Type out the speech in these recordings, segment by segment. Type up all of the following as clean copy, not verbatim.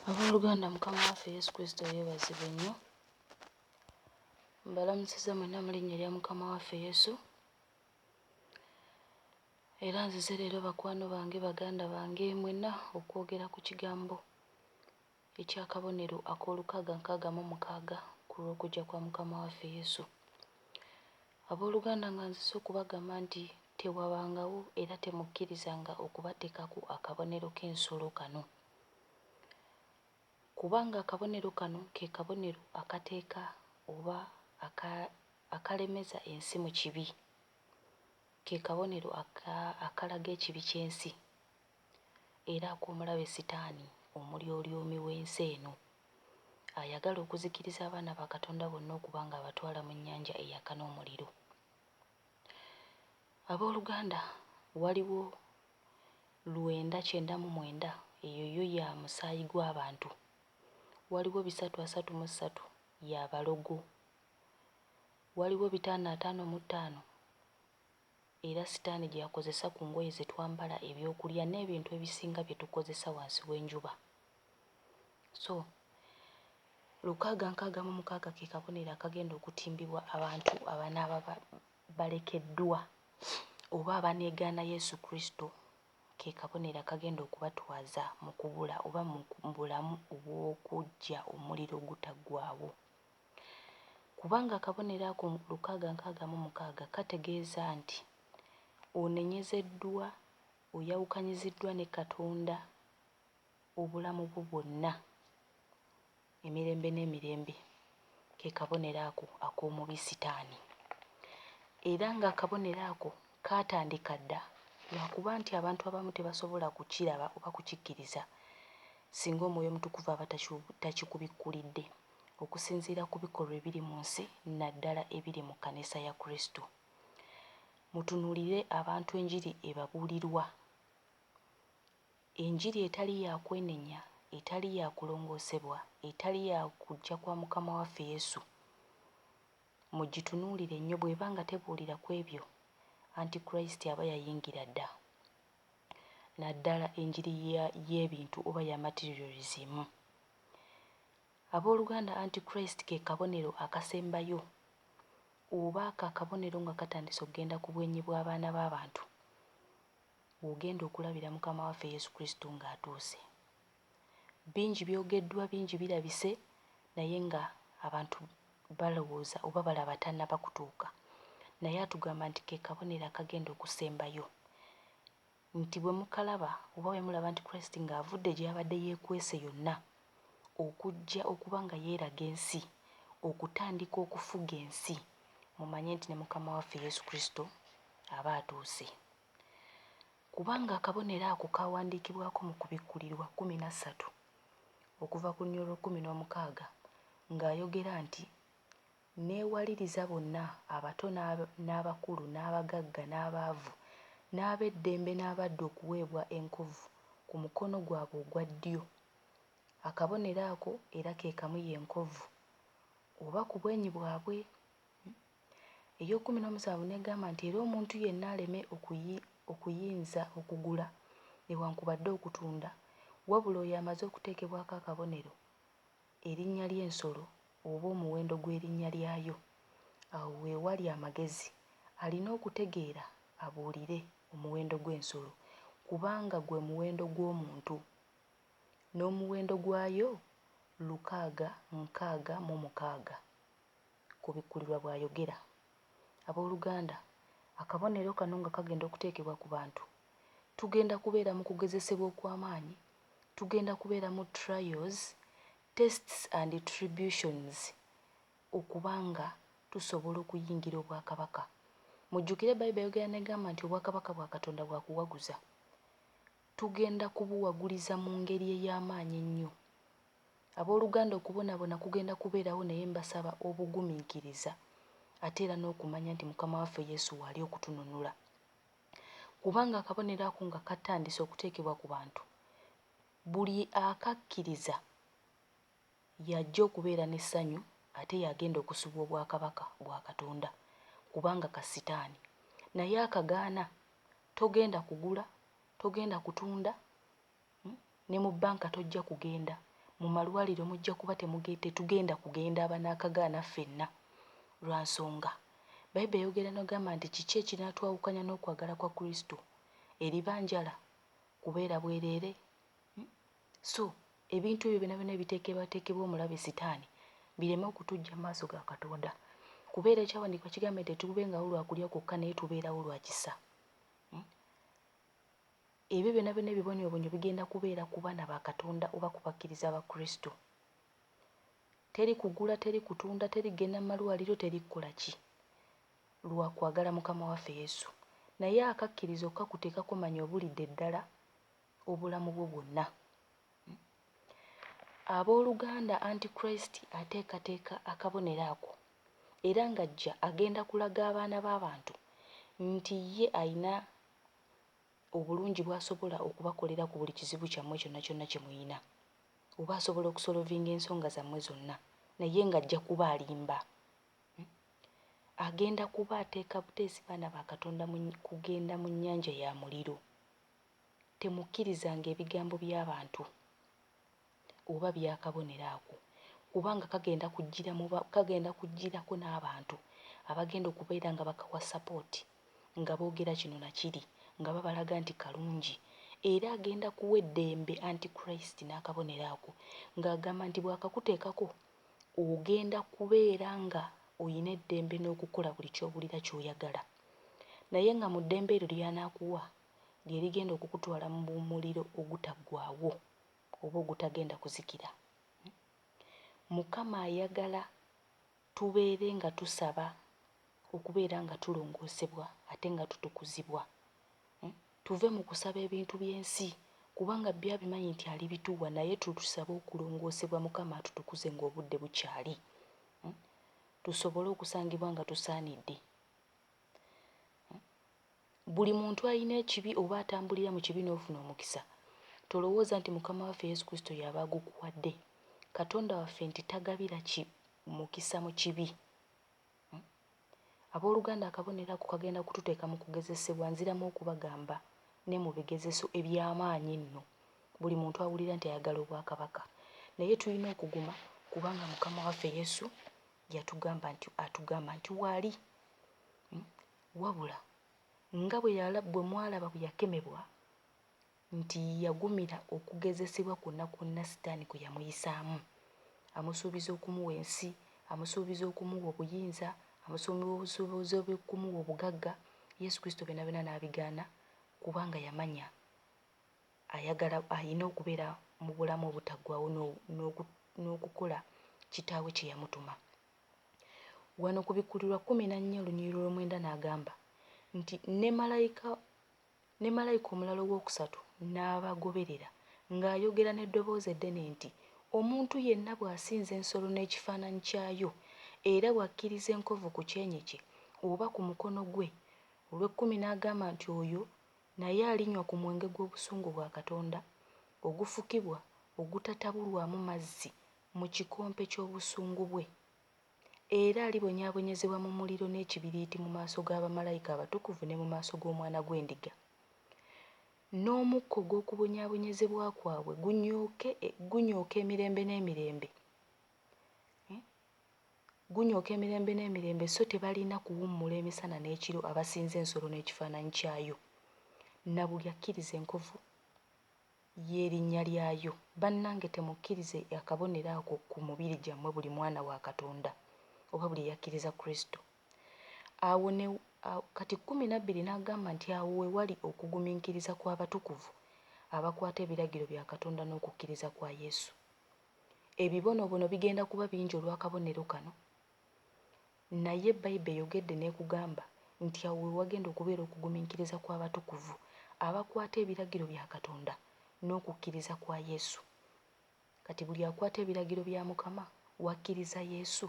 Abooluganda Mukama waffe Yesu Kristo yeebazibwe nnyo. Mbalamusizza mwenna mu linnya erya Mukama waffe Yesu. Era nzize leero bakwano bange, baganda bange mwenna okwogera ku kigambo eky'akabonero ak'olukaaga nkaaga mu mukaaga ku lw'okujja kwa Mukama waffe Yesu. Abooluganda nga nzize okubagamba nti tewabangawo era temukkirizanga okubateekako akabonero k'ensolo kano. Kubanga akabonero kano ke kabonero akateeka oba akalemeza ensi mu kibi. Ke kabonero akalaga ekibi ky'ensi era ak'omulabe Sitaani omulyolyomi w'ensi eno ayagala okuzikiriza abaana ba Katonda bonna okuba ng'abatwala mu nnyanja eyaka n'omuliro. Abooluganda waliwo 999 eyo yo ya musaayi gw'abantu. Waliwo 333 ya balogo. Waliwo 555 era Sitaani gy'akozesa ku ngoye ze twambala, ebyokulya n'ebintu ebisinga bye tukozesa wansi w'enjuba. So 666 ke kabonero akagenda okutimbibwa abantu abanaaba balekeddwa oba abaneegaana Yesu Kristo ke kabonero akagenda okubatwaza mu kubula oba mu bulamu obw'okuggya omuliro ogutaggwaawo. Kubanga akabonero ako 666 kategeeza nti onenyezeddwa, oyawukanyiziddwa ne Katonda obulamu bwo bwonna emirembe n'emirembe. Ke kabonero ako ak'omubi Sitaani. Era ng'akabonero ako kaatandika dda lwakuba nti abantu abamu tebasobola kukiraba oba kukikkiriza singa Omwoyo Omutukuvu aba takikubikkulidde okusinziira ku bikolwa ebiri mu nsi naddala ebiri mu kkanisa ya Kristo. Mutunuulire abantu enjiri ebabuulirwa. Enjiri etali ya kwenenya, etali ya kulongoosebwa, etali ya kujja kwa Mukama waffe Yesu. Mugitunuulire nnyo bw'eba nga tebuulira ku ebyo, Antichrist aba yayingira dda. Naddala enjiri y'ebintu oba ya materialism. Abooluganda Antichrist ke kabonero akasembayo oba ako akabonero nga katandise okugenda ku bwenyi bw'abaana b'abantu w'ogenda okulabira Mukama waffe Yesu Kristo ng'atuuse. Bingi byogeddwa, bingi birabise naye nga abantu balowooza oba balaba tannaba kutuuka. Naye atugamba nti ke kabonero akagenda okusembayo. Nti bwe mukalaba oba bwe mulaba nti Christ ng'avudde gy'abadde yeekwese yonna okujja okuba nga yeeraga ensi, okutandika okufuga ensi, mumanye nti ne Mukama waffe Yesu Kristo aba atuuse. Kubanga akabonero ako kaawandiikibwako mu Kubikkulirwa 13 okuva ku luny olw'ekkuminomukaaga ng'ayogera nti, N'ewaliriza bonna, abato n'abakulu, n'abagagga n'abaavu, n'ab'eddembe n'abaddu okuweebwa enkovu ku mukono gwabwe ogwa ddyo. Akabonero ako era ke kamu y'enkovu, oba ku bwenyi bwabwe. Ey'ekkuminoomusanvu n'egamba nti, Era omuntu yenna aleme okuyinza okugula newankubadde okutunda, wabula oyo amaze okuteekebwako akabonero, erinnya ly'ensolo oba omuwendo gw'erinnya lyayo. Awo we wali amagezi. Alina okutegeera abuulire omuwendo gw'ensolo, kubanga gwe muwendo gw'omuntu, n'omuwendo gwayo 666. Kubikkulirwa bw'ayogera. Ab'oluganda, akabonero kano nga kagenda okuteekebwa ku bantu, tugenda kubeera mu kugezesebwa okw'amaanyi, tugenda kubeera mu trials, tests and tributions okuba nga tusobola okuyingira obwakabaka. Mujjukire Bible eyogera n'egamba nti obwakabaka bwa Katonda bwa kuwaguza. Tugenda kubuwaguliza mu ngeri ey'amaanyi ennyo. Ab'oluganda okubonabona kugenda kubeerawo naye mbasaba obugumiikiriza ate era n'okumanya nti Mukama waffe Yesu waali okutununula. Kubanga akabonero ako nga katandise okuteekebwa ku bantu, buli akakkiriza y'ajja okubeera n'essanyu ate y'agenda okusubwa obwakabaka bwa Katonda kubanga ka sitaani. Naye akagaana togenda kugula, togenda kutunda, ne mu bbanka tojja kugenda. Mu malwaliro mujja kuba tetugenda kugenda abanaakagaana ffenna lwa nsonga. Bayibuli eyogera n'egamba nti kiki ekinaatwawukanya n'okwagala kwa Kristo? Eriba njala? Kubeera bwereere? So ebintu ebyo byonna byonna ebiteekebwateekebwa omulabe Sitaani bireme okutuggya mu maaso ga Katonda. Kubeera ekyawandiikibwa kigamba nti tetubengawo lwa kulya kwokka naye tubeerawo lwa kisa. Ebyo byonna byonna ebibonyoobonyo bigenda kubeera ku baana ba Katonda oba ku bakkiriza ba Kristo. Teri kugula, teri kutunda, teri kugenda mu malwaliro, teri kukola ki lwa kwagala Mukama waffe Yesu. Naye akakkiriza okakuteekako manya obulidde ddala obulamu bwo bwonna. Abooluganda Antichrist ateekateeka akabonero ako era ng'ajja agenda kulaga abaana b'abantu nti ye alina obulungi bw'asobola okubakolera ku buli kizibu kyammwe kyonna kyonna kye muyina oba asobola okusolovinga ensonga zammwe zonna naye ng'ajja kuba alimba. Agenda kuba ateeka buteesi baana ba Katonda kugenda mu nnyanja ya muliro. Temukkirizanga ebigambo by'abantu oba by'akabonero ako kubanga kagenda kujjira mu kagenda kujjirako n'abantu abagenda okubeera nga bakawa sapooti nga boogera kino na kiri nga babalaga nti kalungi era agenda kuwa eddembe Antichrist n'akabonero ako ng'agamba nti bw'akakuteekako ogenda kubeera nga olina eddembe n'okukola buli ky'owulira ky'oyagala naye nga mu ddembe eryo ly'anaakuwa lye ligenda okukutwala mu muliro ogutaggwaawo oba ogutagenda kuzikira. Mukama ayagala tubeere nga tusaba okubeera nga tulongoosebwa ate nga tutukuzibwa. Tuve mu kusaba ebintu by'ensi kubanga byo abimanyi nti alibituwa naye tutusabe okulongoosebwa Mukama atutukuze ng'obudde bukyali. Tusobole okusangibwa nga tusaanidde. Buli muntu alina ekibi oba atambulira mu kibi n'ofuna omukisa tolowooza nti Mukama waffe Yesu Kristo y'aba agukuwadde. Katonda waffe nti tagabira ki mukisa mu kibi. Abooluganda akabonero ako kagenda kututeeka mu kugezesebwa nziramu okubagamba ne mu bigezeso eby'amaanyi enno. Buli muntu awulira nti ayagala obwakabaka naye tulina okuguma kubanga Mukama waffe Yesu yatugamba nti atugamba nti waali. Wabula nga bwe mwalaba bwe yakemebwa nti yagumira okugezesebwa kwonna kwonna Sitaani kwe yamuyisaamu. Amusuubiza okumuwa ensi, amusuubiza okumuwa obuyinza, amusuubiza okumuwa obugagga. Yesu Kristo byonna byonna n'abigaana kubanga yamanya ayagala alina okubeera mu bulamu obutaggwaawo n'okukola kitaawe kye yamutuma. Wano Kubikkulirwa 14 olunyiriri olwomwenda n'agamba nti ne malayika omulala owookusatu n'abagoberera ng'ayogera n'eddoboozi eddene nti omuntu yenna bw'asinza ensolo n'ekifaananyi kyayo era bw'akkiriza enkovu ku kyenyi kye oba ku mukono gwe. Olw'ekkumi n'agamba nti oyo naye alinywa ku mwenge gw'obusungu bwa Katonda ogufukibwa ogutatabulwamu mazzi mu kikompe ky'obusungu bwe. Era alibonyaabonyezebwa mu muliro n'ekibiriiti mu maaso ga bamalayika abatukuvu ne mu maaso g'Omwana gw'Endiga. N'omukka ogw'okubonyaabonyezebwa kwabwe gunyooka emirembe n'emirembe. Gunyooka emirembe n'emirembe so tebalina kuwummula emisana n'ekiro abasinza ensolo n'ekifaananyi kyayo na buli akkiriza enkovu y'erinnya lyayo. Bannange temukkirize akabonero ako ku mubiri gyammwe buli mwana wa Katonda oba buli eyakkiriza Kristo. Awo ne kati 12 n'agamba nti awo we wali okugumiikiriza kw'abatukuvu abakwata ebiragiro bya Katonda n'okukkiriza kwa Yesu. Ebibonoobono bigenda kuba bingi olw'akabonero kano naye Bayibuli eyogedde n'ekugamba nti awo we wagenda okubeera okugumiikiriza kw'abatukuvu abakwata ebiragiro bya Katonda n'okukkiriza kwa Yesu. Kati buli akwata ebiragiro bya Mukama wakkiriza Yesu,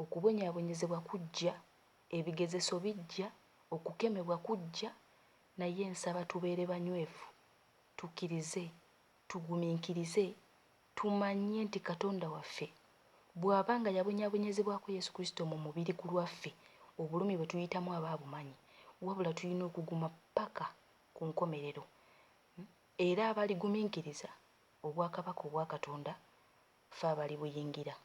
okubonyaabonyezebwa kujja, ebigezeso bijja, okukemebwa kujja naye nsaba tubeere banywevu, tukkirize, tugumiikirize, tumanye nti Katonda waffe bw'aba nga yabonyaabonyezebwako Yesu Kristo mu mubiri ku lwaffe, obulumi bwe tuyitamu aba abumanyi, wabula tulina okuguma ppaka ku nkomerero. Era abaligumiikiriza obwakabaka obwa Katonda ffe abalibuyingira.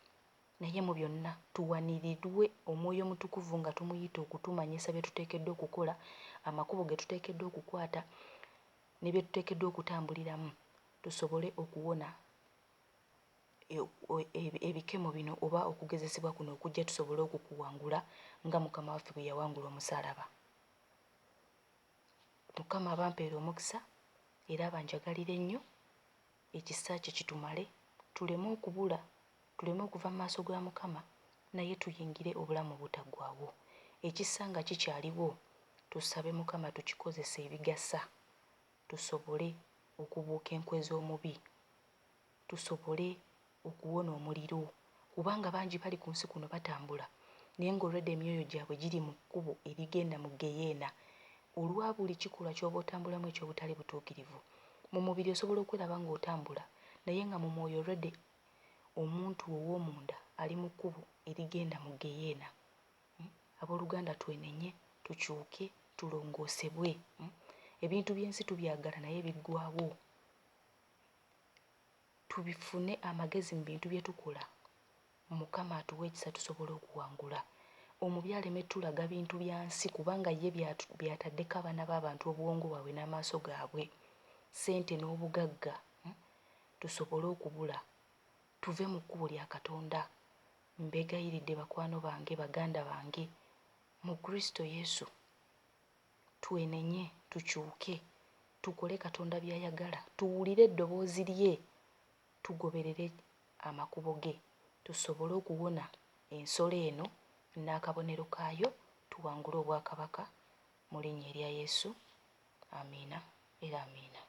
Naye mu byonna tuwanirirwe Omwoyo Omutukuvu nga tumuyita okutumanyisa bye tuteekeddwa okukola, amakubo ge tuteekeddwa okukwata, ne bye tuteekeddwa okutambuliramu tusobole okuwona ebikemo bino oba okugezesebwa kuno okujja tusobole okukuwangula nga Mukama waffe bwe yawangula omusaalaba. Mukama abampeere omukisa era abanjagalire nnyo, ekisa kye kitumale tuleme okubula, tuleme okuva mu maaso ga Mukama naye tuyingire obulamu obutaggwaawo. Ekisa nga kikyaliwo tusabe Mukama tukikozese ebigasa tusobole okubuuka enkwe z'omubi, tusobole okuwona omuliro kubanga bangi bali ku nsi kuno batambula naye nga already emyoyo gyabwe giri mu kkubo erigenda mu ggeyeena olwa buli kikolwa ky'oba otambulamu eky'obutali butuukirivu. Mu mubiri osobola okweraba ng'otambula naye nga mu mwoyo already omuntu wo ow'omunda ali mu kkubo erigenda mu ggeyeena. Abooluganda twenenye, tukyuke, tulongoosebwe. Ebintu by'ensi tubyagala naye biggwaawo. Tubifune amagezi mu bintu bye tukola. Mukama atuwe ekisa tusobole okuwangula. Omubi aleme tulaga bintu bya nsi kubanga ye by'ataddeko abaana b'abantu obwongo bwabwe n'amaaso gaabwe, ssente n'obugagga, tusobole okubula tuve mu kkubo lya Katonda. Mbeegayiridde bakwano bange, baganda bange mu Kristo Yesu, twenenye, tukyuke, tukole Katonda by'ayagala, tuwulire eddoboozi lye, tugoberere amakubo ge, tusobole okuwona ensolo eno n'akabonero kaayo, tuwangule obwakabaka mu linnya erya Yesu. Amiina era amiina.